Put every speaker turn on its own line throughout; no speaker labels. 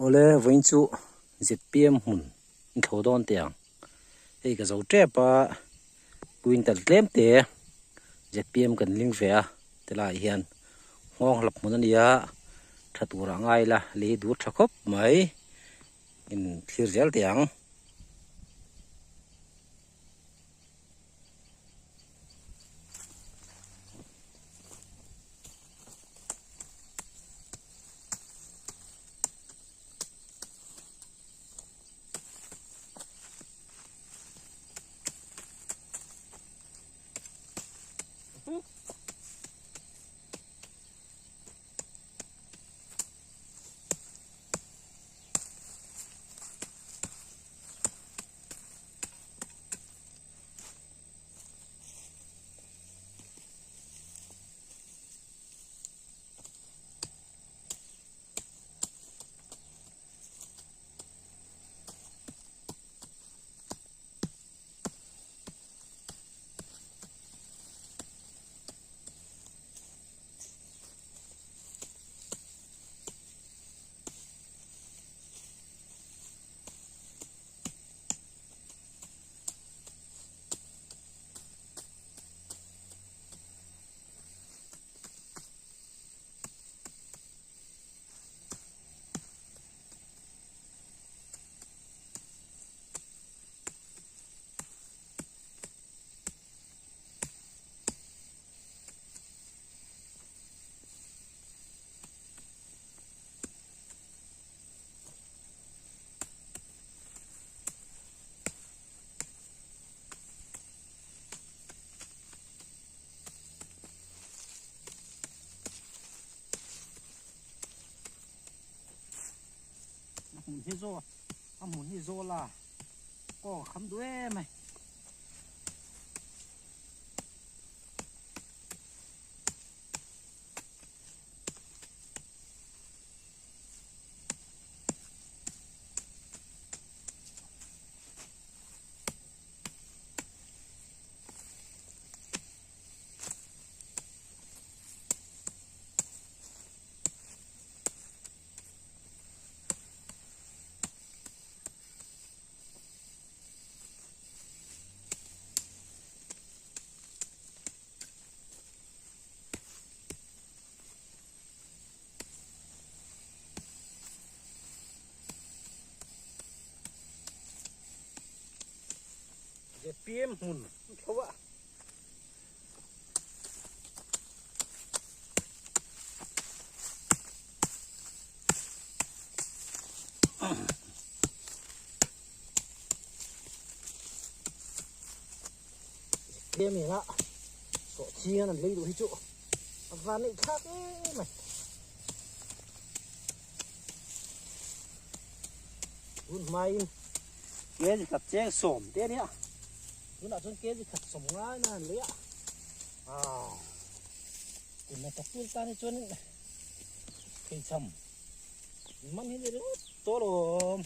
Awle vawiin chu zpm hmun in thlo dawn teh ang. Hei ka zo tep a, quintal tlem te zpm kan ling ve a tilaiah hian nghawng hlap hmun a ni a, tha turah ngai ila lei dur tha khawp mai in thlir zel teh ang. A hmun hi zawl a hmun hi zawl a kawng a kham duh em mai. Zpm hmun an thlo a. Zpm ina sawhching an lei duh hi chu a van neih thlak em mai. Tun hmain kg khat cheng sawm te a nia. Tunah chuan kg khat sawm ngai na an lei a. Aa kum hnathawk tur tan hi chuanin pheichham man hi ni ringawt tawh alawm.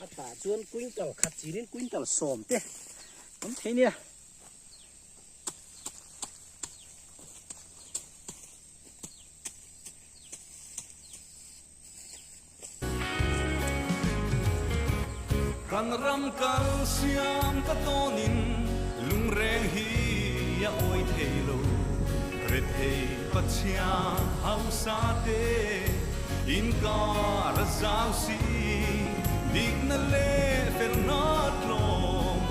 A tah chuan quintal khat chirin quintal sawm te awm thei nia.
Kan ram kal siam ka tawnin lungreng hi a awi thei lo. Rethei Pathian hausa te inkar a zau si. Dikna leh felna tlawm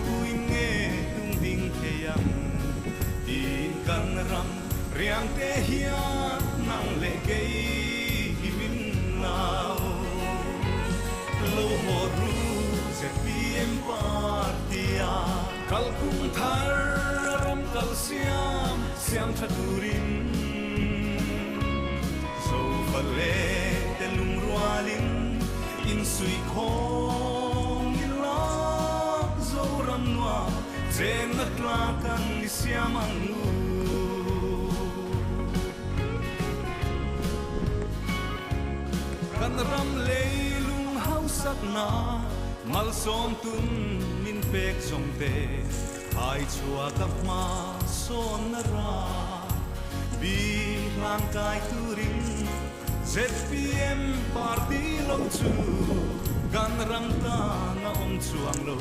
tuin nge tung ding thei ang tiin kan ram riang te hian nang leh kei hi min lau lo haw ru zpm party a kalphung thar ram kal siam siam tha turin Zofa leh te lungrualin insuihkhawm ila Zoram nuam chenna tlak an ni siam ang u. Kan ram leilung hausakna malsawm tum min pek zawng te, hai chhuak a hma. sawn na ra bi hlang kai turin ZPM party lo chu kan ram tan a awm chuang lo.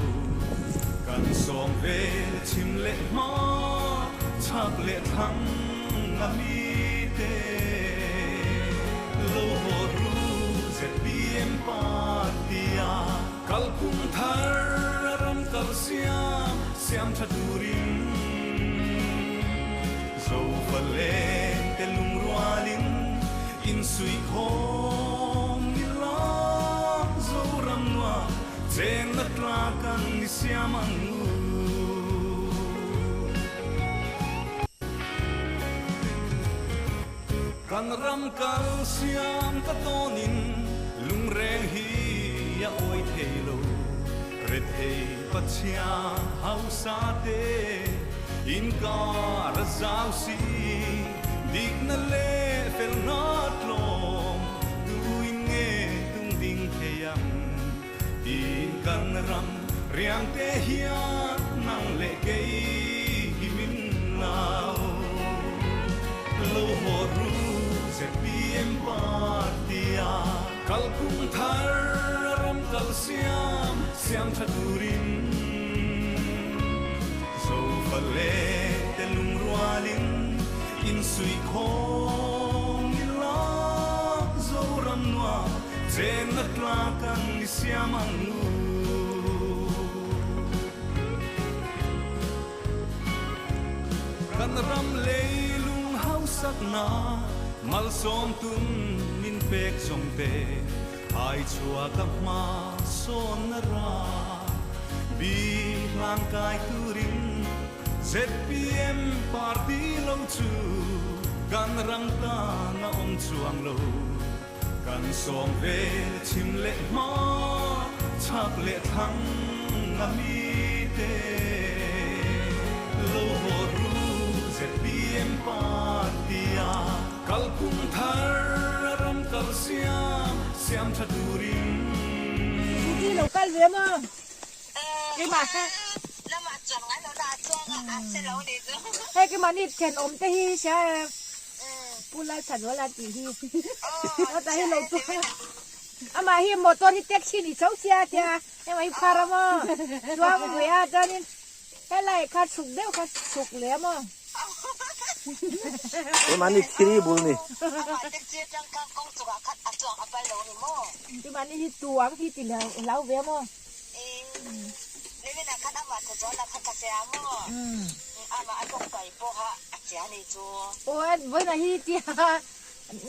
Kan sawm vel chhim leh hma chhak leh thlang a mi te lo haw ru ZPM party a kalphung thar a ram kal siam siam tha turin Zofa leng te lungrualin insuihkhawm ila Zoram nuam Chengna tla kan ni siam ang u. Kan ram kal siam ka tawnin lungreng hi a awi thei lo. Rethei Pathian hausa te inkar a zau si. Dikna leh felna tlawm tuin nge tung ding thei ang? Tin kan ram riang te hian nang leh kei hi min lau lo haw ru ZPM party a kalphung thar a ram kal siam siam tha turin Zofa leh te lungrualin insuihkhawm ila Zoram nuam Chenna tla kan ni siam ang u. Kan ram leilung hausakna malsawm tum min pek zawng te hai chhuak a hma sawnna ra bi hlang kai turin ZPM party lo chu kan ram tan a awm chuang lo. Kan sawm vel chhim leh hma chhak leh thlang a mi te lo haw ru ZPM party a kalphung thar a ram kal siam siam tha turin.
Scooty lo kal ve maw? Keimah hei keimah ni thenawm te hi hria em? Pu Lalthanuala tih hi Ata hi lo chu amah hi motor hi taxi ni chho sia tia hema hi phar a maw chuang ve a chuanin helai kha chhuk deuh kha chhuk leh a maw.
Keimahni thiri bul ni.
Keimahni hi tuang hi ti hlau ve a maw. Aw vawiinah hi tia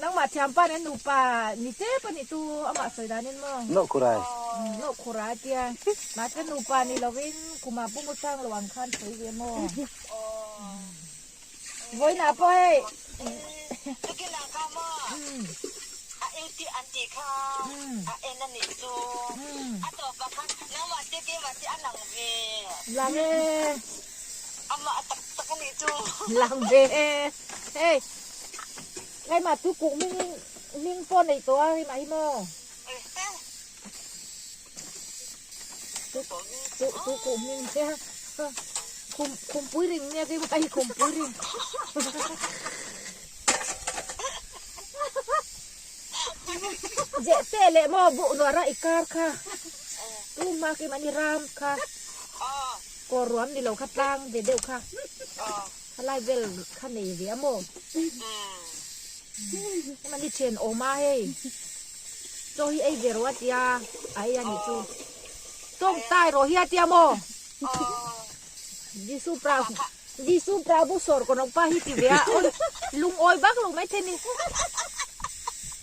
nangmah thiampa nen nupa ni che pahnih chu amah sawi danin maw?
Nawh khurai.
Nawh khurai tia mahse nupa ni lovin kumah pawh mu chang lo ang khan sawi ve maw? Vawiinah pawh hei. Lang e. Lang ve e. Hei keimah tu kuk ming ming pawh nei tawh a keimah hi maw. Tu tu tu kuk ming che khum khumpui ring nia keimah hi khumpui ring. Zeh teh leh maw buh nuara i kar kha tu hma keimah ni ram kha. Kaw ruam ni lo kha tlang ve deuh kha khalai vel kha nei ve a maw? Hema ni then awm a hei chaw hi ei ve rawh a tia a ei a nih chu tawngtai rawh hi a tia maw? Jisu Prabhu Jisu Prabhu sawr kawnawk pa hi ti ve a awi lungawi vak lo mai thei ni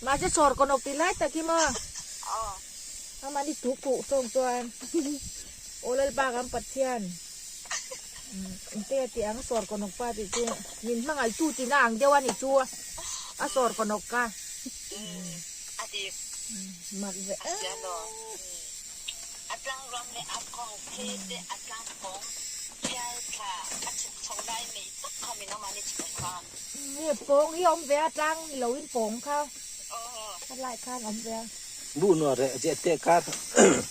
mahse sawr kawnawk ti lai tak hi maw amah ni tu kuh tawng chuan. Aw Lalpa kan Pathian, engte a tih ang sawr kawnawk pa tih chu min hmangaih tu tihna ang deuh a nih chu a sawr kawnawk ka.
A dik.
Mak ve
A sia lo. A tlang ram leh a kawng phei te a tlang kawng phial thla a chhuk chho lai mai tak kha min awm a ni chhuk kha.
Nge pawng hi a awm ve a tlang ni lo in pawng kha a lai khan a awm ve a.
Buh nuah reh zeh teh kar.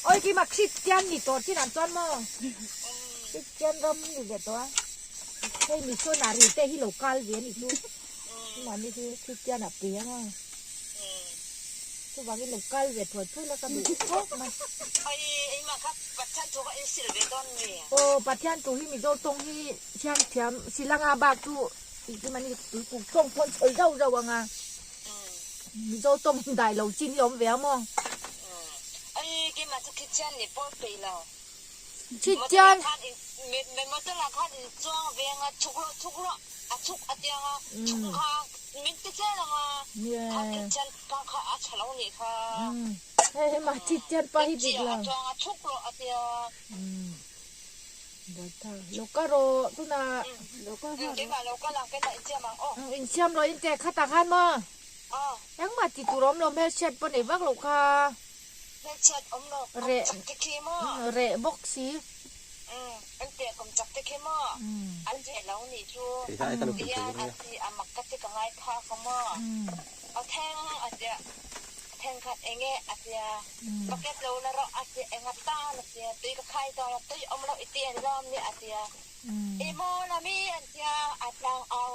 Oi keimah Christian ni tawh chin ah chuan maw Christian ram ni ve tawh a. Hei missionary te hi lo kal ve a nih chu. Mahni hi Kristian ah piang a. Chuvangin lo kal ve thuai thuai la ka duh khawp mai. Aw Pathian thu hi Mizo tawng hi thiam thiam silanga bak chu mahni tuikuk tawng pawn sawi zauh zauh ang a. Mizo tawng dai lo chin hi awm ve a maw? Chhittian. Hei hei mah chhittian pa hi dik lo. Lo ka rawh tunah. Insiam rawh in teh khatah khan maw? Engmah ti tur awm lo hmelchhiat pawh nei vak lo kha.
Hmelchhiat awm lo, kawm chak te khi maw?
Reh bawk si.
Umm, an teh kawm chak te khi maw? An reh lo nih chu. Tihian an ti a mak ka ti ka ngai phak a maw? A thleng a tia, thenkhat eng nge a tia, bucket lo la rawh a tia, eng a tan a tia, tui ka khai dawn a, tui awm lo i ti an lawm nia a tia, i maw la mi an tia, a tlang au.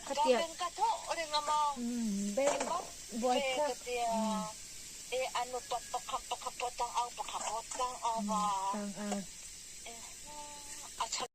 Ka beng ka thawh reng a maw?
Beng buai thlak.
Ka tia, e a nu pa pakhat pakhat pawh tlang au pakhat pawh tlang au va.
Tlang au.
A tha.